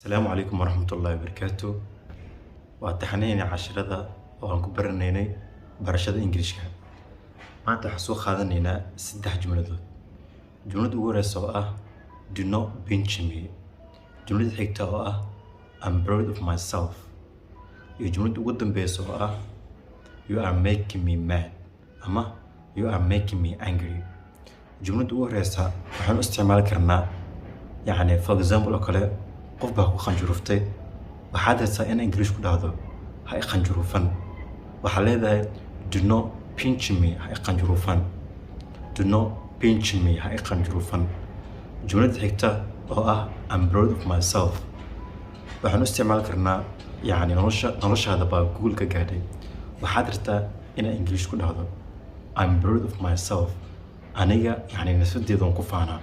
Asalaamu calaykum waraxmatullaahi wabarakaatu. Waa taxanaynay casharada oo aan ku baranaynay barashada Ingiriishka. Maanta waxaan soo qaadanaynaa saddex jumladood. Jumladda ugu horeysa oo ah "Do not pinch me", jumladda xigta oo ah "I'm proud of myself", iyo jumladda ugu dambeysa oo ah "You are making me mad" ama "You are making me angry". Jumladda ugu horeysa waxaan u isticmaali karnaa, yacni, for example oo kale, qof baa ku qanjuruftay. Waxaad rabtaa in English ku dhahdo "Ha i qanjurufan". Waxaa leedahay "Do not pinch me", ha i qanjurufan. "Do not pinch me", ha i qanjurufan. Jumladda xigta oo ah "I'm proud of myself" waxaan u isticmaali karnaa, yacni, noloshaada baa guul ka gaadhay. Waxaad rabtaa inaad English ku dhahdo "I'm proud of myself", aniga, yacni, nafsadeedaan ku faanaa,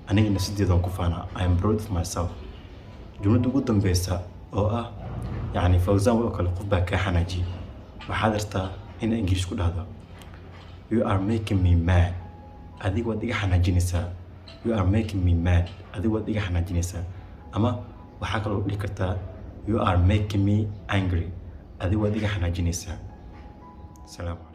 aniga nafsadeedaan ku faanaa. I am proud of myself. Jumladda ugu dambeysa oo ah, yacni, for example oo kale, qof baa kaa xanaajiyay. Waxaad rabtaa inaad English ku dhahdo "You are making me mad", adiga waad iga xanaajinaysaa. "You are making me mad", adiga waad iga xanaajinaysaa. Ama waxaa kaloo dhihi kartaa "You are making me angry", adiga waad iga xanaajinaysaa. Salaamu calaykum.